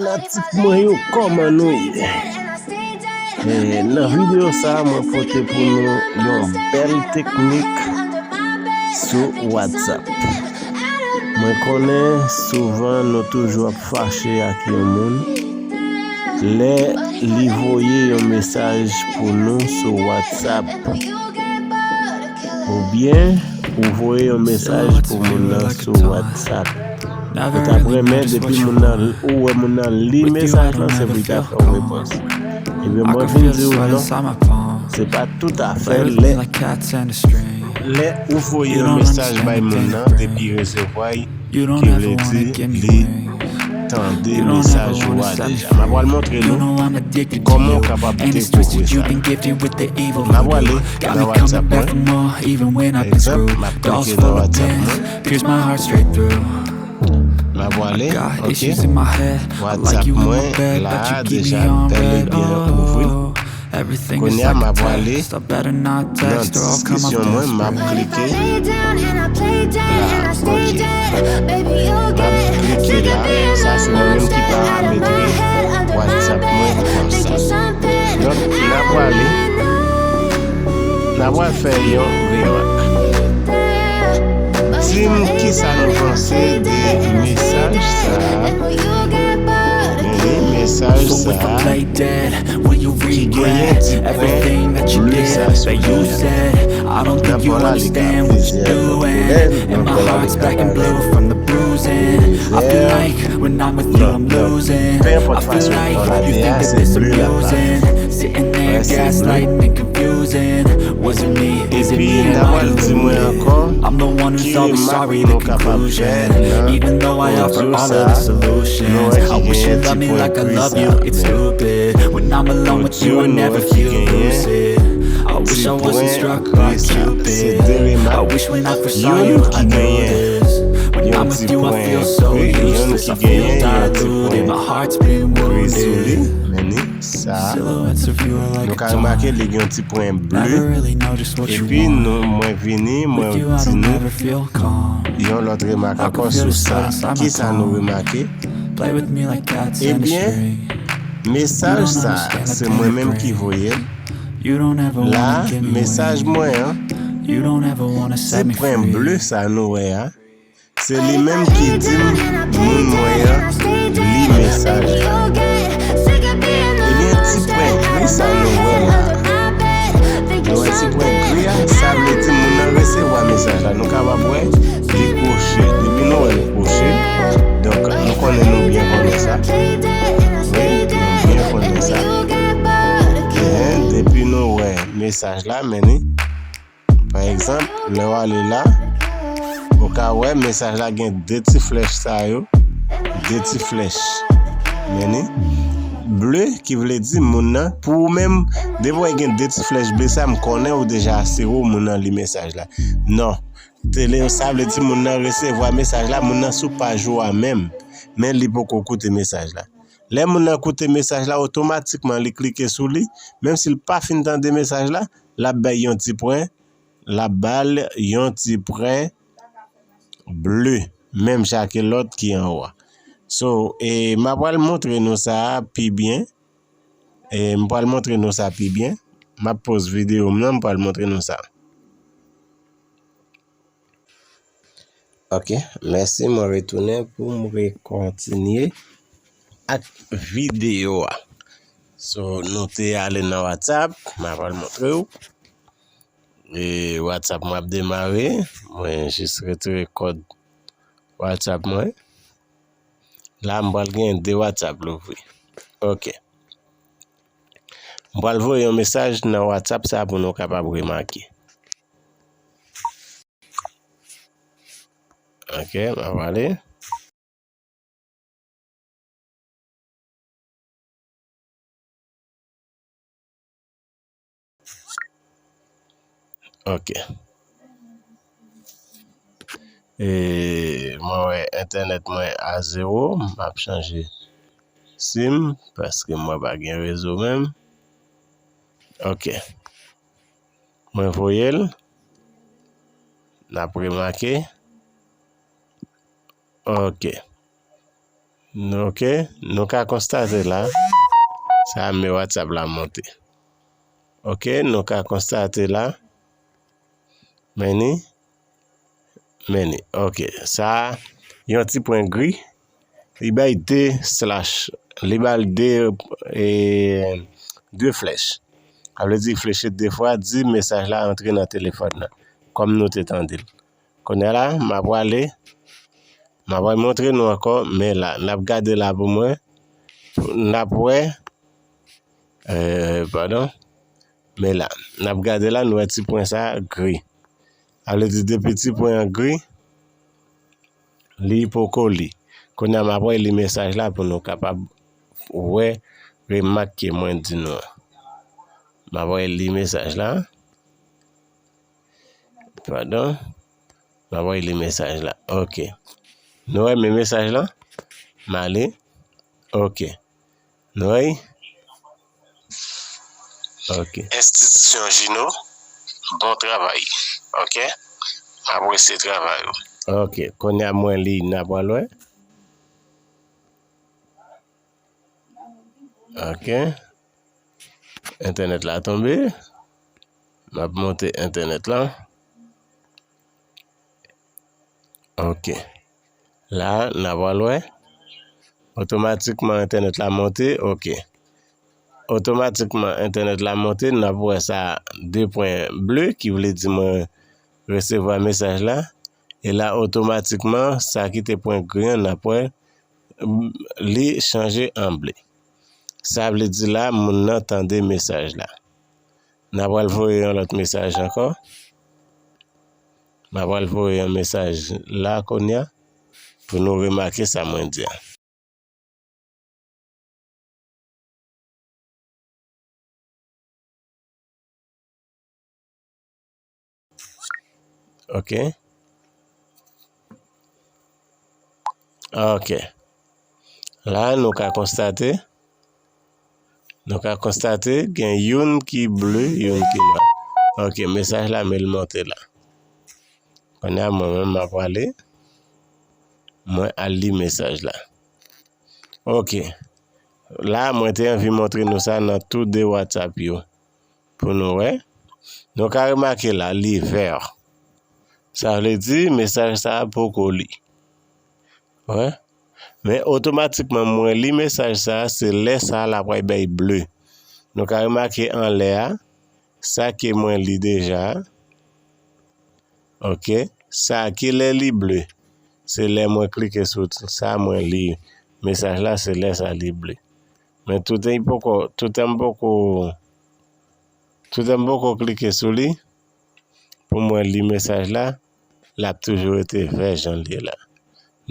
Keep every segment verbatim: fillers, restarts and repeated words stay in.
Fanatik mwen yo, kòman nou ye? E, nan videyo sa a, mwen pote pou nou yon bèl teknik sou WhatsApp. Mwen konnen souvan nou toujou ap fache ak yon moun lè li voye yon mesaj pou nou sou WhatsApp. Oubyen ou voye yon mesaj pou moun nan sou WhatsApp. Ou t ap renmen depi moun nan, ou wè moun nan li mesaj lan, se pou li ta fè yon repons. Ebyen, mwen vin di w non, se pa toutafè lè, lè ou voye yon mesaj bay moun nan, depi li resevwa l, ki vle di li tande mesaj ou a deja. M ap pral montre nou kòman w kapab dekouvri sa. M ap prale nan WhatsApp mwen. Egzanp, m ap klike nan WhatsApp mwen. M ap prale, ok. WhatsApp mwen la deja bèl e byen ouvri. Kounye a, m ap prale nan diskisyon mwen, m ap klike la, ok. M ap klike la, sa se mwen menm ki parametre WhatsApp mwen konsa. Donk, n a prale, n a pral fè yon remak. Di m kisa nou panse de mesaj sa a. Men mesaj sa a ki genyen ti pwen ble sa sou li a. N ap pran li ka plizyè lè, n ap pran li ka plizyè. Bon, bon, pe enpòt fason w pran li a, se ble l ap la. Wè, se ble. Epi, n a pral di mwen ankò ki remak nou kapab fè nan odyo sa a. Nou wè ki genyen ti pwen gri sa a. Odyo, nou wè ki genyen ti pwen gri sa a. Se de remak. Youn ki genyen yon ti pwen gri, youn ki genyen yon ti pwen gri sou li. Men ni sa. Nou ka remake li gen yon ti pwen ble. Epi nou, mwen vini, mwen di nou yon lòt remak ankò sou sa. Kisa nou remake? Ebyen, mesaj sa, se mwen menm ki voye l. La, mesaj mwen an, ti pwen ble sa nou wè a, se li menm ki di m moun mwen an li mesaj la. Ebyen, ti pwen gri sa nou wè la. Nou wè ti pwen gri a, sa vle di moun nan resevwa mesaj la. Nou kapab wè li kwoche. Depi nou wè li kwoche, donk nou konnen, nou byen konnen sa. Wi, nou byen konnen sa. Ebyen, depi nou wè mesaj la, men ni. Pa egzanp, lè w ale la, ou ka wè mesaj la gen de ti flèch sa yo, de ti flèch. Men ni ble, ki vle di moun nan, pou ou menm, depi w wè gen de ti flèch ble sa, m konnen ou deja asire w moun nan li mesaj la. Non. Tele, sa vle di moun nan resevwa mesaj la, moun nan sou paj ou a menm, men li poko koute mesaj la. Lè moun nan koute mesaj la, otomatikman li klike sou li, menm si l pa fin tande mesaj la, l ap bay yon ti pwen, l ap ba l yon ti pwen ble, menm jan ke lòt ki anwo a. So, e, m ap pral montre nou sa a pi byen. E, m pral montre nou sa pi byen. M ap poz videyo m nan, m pral montre nou sa. Ok, mèsi, mwen retounen pou m rekontinye ak videyo a. So, nou te ale nan WhatsApp, m ap al montre w. E WhatsApp mwen ap demare, mwen jis retire kòd WhatsApp mwen. La, m pral gen de WhatsApp louvri. Ok. M pral voye yon mesaj nan WhatsApp sa pou nou kapab remake. Ok, m ap ale. Ok. E mwen wè entènèt mwen a zewo, m ap chanje sim paske mwen pa gen rezo menm. Ok. Mwen voye l. N ap remake. Ok. Ok, nou ka konstate la, sa men WhatsApp la monte. Ok, nou ka konstate la, men ni, men ni. Ok, sa yon ti pwen gri, li bay de slash, li bay de, e, de flèch. Sa vle di fleche de fwa, di mesaj la antre nan telefòn nan, kòm nou te tande l. Kounye a la, m ap prale, m ap montre nou ankò, men la, n ap gade la pou mwen, n ap wè, e, padon, men la, n ap gade la, nou wè ti pwen sa gri. Sa vle di depi ti pwen an gri, li poko li. Kounye a m ap reli mesaj la pou nou kapab wè remak ke mwen di nou an. M ap reli mesaj la. Padon. M ap reli mesaj la. Ok. Nou wè men mesaj la? M ale. Ok. Nou wè? Ok. Enstitisyon Jino, bon travay. Ok? M apresye travay ou. Ok. Kounye a mwen li, n a pral wè. Ok. Entènèt la tonbe. M ap monte entènèt la. Ok. La, n a pral wè. Otomatikman, entènèt la monte. Ok. Otomatikman, entènèt la monte. N ap wè sa de pwen ble, ki vle di mwen resevwa mesaj la. E la, otomatikman, sa ki te pwen gri an, n ap wè, li chanje an ble. Sa vle di la, moun nan tande mesaj la. N a pral voye yon lòt mesaj ankò. N a pral voye yon mesaj la kounye a pou nou remake sa mwen di a. Ok. Ok. La, nou ka konstate, nou ka konstate gen youn ki ble, youn ki nwa. Ok, mesaj la, men l monte la. Kounye a, mwen menm, m ap prale, mwen al li mesaj la. Ok. La, mwen te anvi montre nou sa nan tou de WhatsApp yo. Pou nou wè. Nou ka remake la, li vè. Sa vle di, mesaj sa a poko li. Wè. Men otomatikman, mwen li mesaj sa a, se lè sa a l ap bay ble. Nou ka remake anlè a, sa ke mwen li deja a. Ok. Sa a, kilè li ble? Se lè mwen klike sou sa, mwen li mesaj la, se lè sa li ble. Men toutan li poko, toutan m poko, toutan m poko klike sou li, pou mwen li mesaj la, l ap toujou rete vè jan l ye la.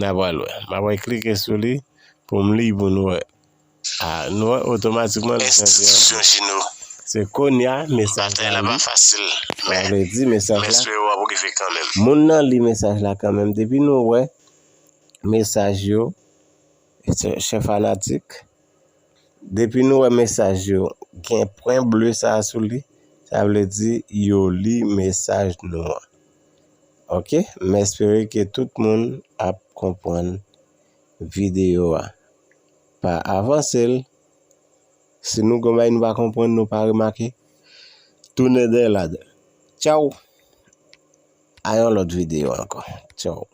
N a pral wè. M ap klike sou li pou m li pou nou wè. A, nou wè otomatikman li chanje an ble. Se kounye a mesaj la li. Sa vle di mesaj la, moun nan li mesaj la kanmenm. Depi nou wè mesaj yo, chè, chè fanatik, depi nou wè mesaj yo gen pwen ble sa a sou li, sa vle di yo li mesaj nou an. Ok, m espere ke tout moun ap konprann videyo a. Pa avanse l. Si nou gen bagay nou pa konprann, nou pa remake, tounen dèyè ladan. Tchaw! A yon lòt videyo ankò. Tchaw!